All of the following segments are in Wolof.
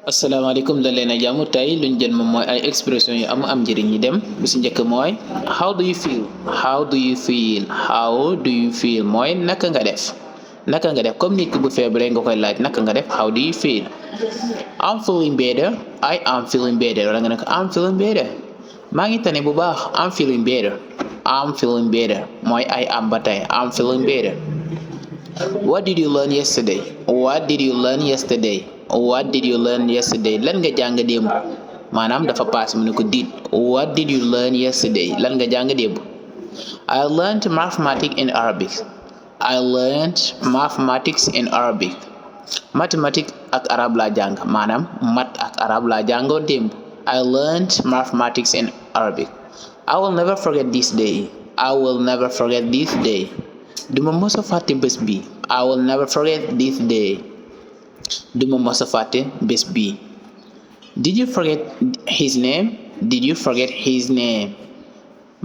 asalaamaaleykum dal leen a jàmm tey luñ jël moom mooy ay expression yu am njëriñ ñi dem bu si njëkk mooy how do you feel how do you feel how do you feel mooy naka nga def comme nit ki bu feebaree nga koy laaj naka nga def how do you feel. I'm feeling better I am feeling better wala nga ne ko I'm feeling better maa ngi tane bu baax I'm feeling better mooy I am ba tey I'm feeling better. What did you learn yesterday lan nga jàng démb maanaam dafa paase mu ne ko did. What did you learn yesterday lan nga jàng démb. I learned mathematics in Arabic mathématique ak arab laa jàng maanaam mat ak arab laa jàngoon démb. I learned mathematics in Arabic. I will never forget this day duma mos a fàtte bés bi. I will never forget this day duma mos a fàtte bés bi. Did you forget his name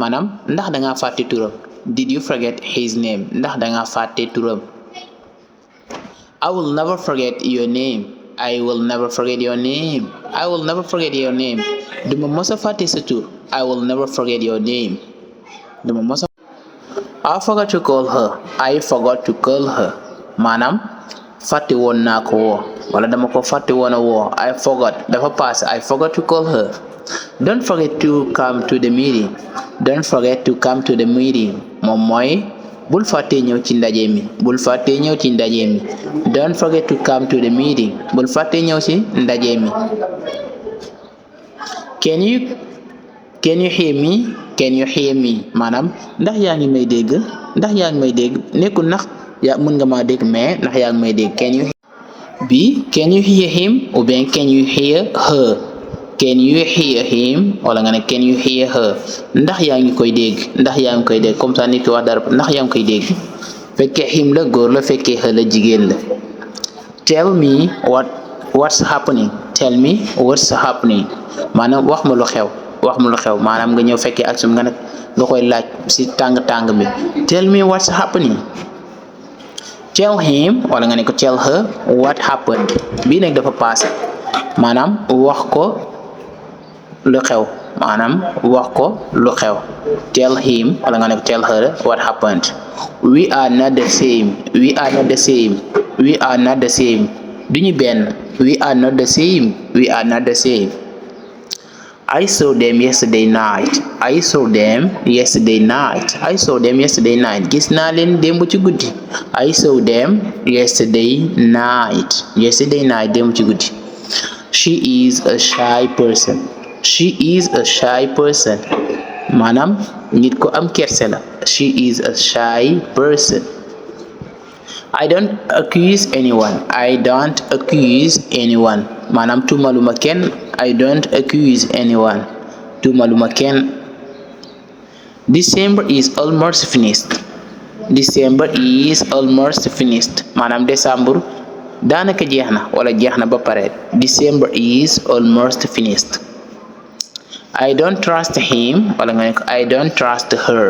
maanaam ndax dangaa fàtte turam. Did you forget his name ndax dangaa fàtte turam. I will never forget your name duma mos a fàtte sa tur. I will never forget your name duma mos a I forgot to call her maanaam fàtte woon naa ko woo wala dama ko fàtte woon a woo. I forgot dafa pass. I forgot to call her. Don't forget to come to the meeting moom mooy bul fàtte ñëw ci ndaje mi. Don't forget to come to the meeting bul fàtte ñëw ci ndaje mi. Can you hear me maanaam ndax yaa ngi may dégg nekkul ndax yaa mën nga maa dégg mais ndax yaa ngi may dégg. Can you hear him ou bien can you hear her. Can you hear him wala nga ne can you hear her ndax yaa ngi koy dégg comme ça nit ki wax dara ndax yaa ngi koy dégg. Fekkee him la góor la fekkee her la jigéen la. Tell me what's happening maanaam wax ma lu xew maanaam nga ñëw fekkee action nga koy laaj ci tàng bi. Tell me what's happening. Tell him wala nga ne ko tell her what happened bii nag dafa passé maanaam wax ko lu xew. Tell him wala nga ne ko tell her what happened. We are not the same duñu benn. We are not the same. I saw them yesterday night. Gis naa leen démb ci guddi. I saw them yesterday night démb ci guddi. She is a shy person maanaam nit ko am kerse la. She is a shy person. I don't accuse anyone maanaam tuumaluma kenn. I don't accuse anyone tuumaluma kenn. December is almost finished maanaam décembre daanaka jeex na wala jeex na ba pare. December is almost finished. I don't trust him wala nga ne ko I don't trust her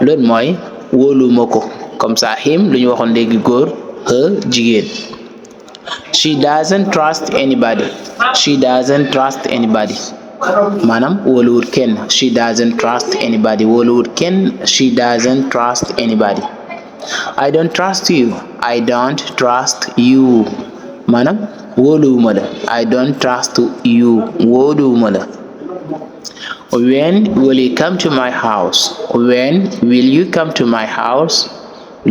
loolu mooy wóoluma ko. Comme ça him lu ñu waxoon léegi góor, her jigéen. She doesn't trust anybody maanaam wóoluwut kenn. She doesn't trust anybody I don't trust you maanaam wóoluwuma la. I don't trust you wóoluwuma la. When will you come to my house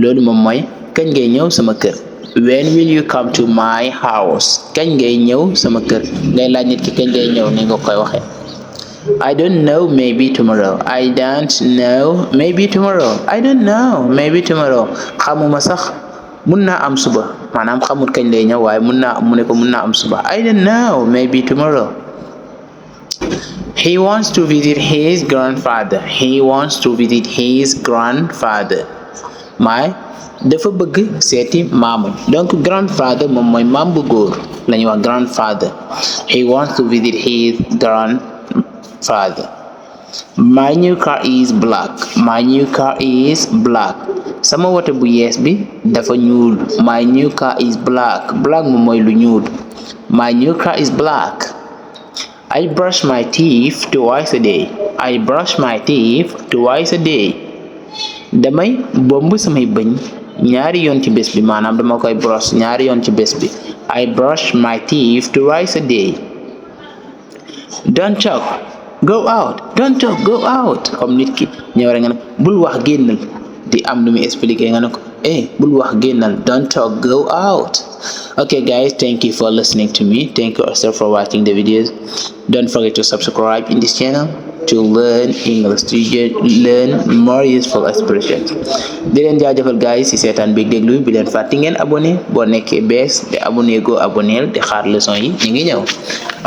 loolu moom mooy kañ ngay ñëw sama kër. When will you come to my house kañ ngay ñëw sama kër ngay laaj nit ki kañ ngay ñëw ni nga koy waxee. I don't know maybe tomorrow xamuma sax mun naa am suba maanaam xamul kañ lay ñëw waaye mu ne ko mun naa am suba. I don't know maybe tomorrow. He wants to visit his grandfather maay dafa bëgg seeti maamam. Donc grandfather moom mooy maam bu góor la ñuy wax grandfather. He wants to visit his grandfather. My new car is black sama woto bu yees bi dafa ñuul. My new car is black. Black moom mooy lu ñuul. My new car is black. I brush my teeth twice a day. I brush my teeth twice a day. damay bomb samay bëñ ñaari yoon ci bés bi, maanaam dama koy brosse ñaari yoon ci bés bi. I brush my teeth twice a day. Don't talk, go out. Don't talk, go out. Comme nit ki ñëw rek nga ne bul wax génnal, di am lu muy expliquer nga ne ko bul wax génnal. Don't talk, go out. Okay guys, thank you for listening to me. Thank you also for watching the videos. Don't forget to subscribe in this channel to learn English, to learn more useful expressions. Di leen jaajëfal guys si seetaan bi déglu bi leen fàtte ngeen abonné boo nekkee bees di abonné go abonneel di xaar leçon yi ñu ngi ñëw.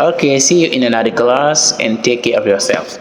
Okay, see you in another class and take care of yourself.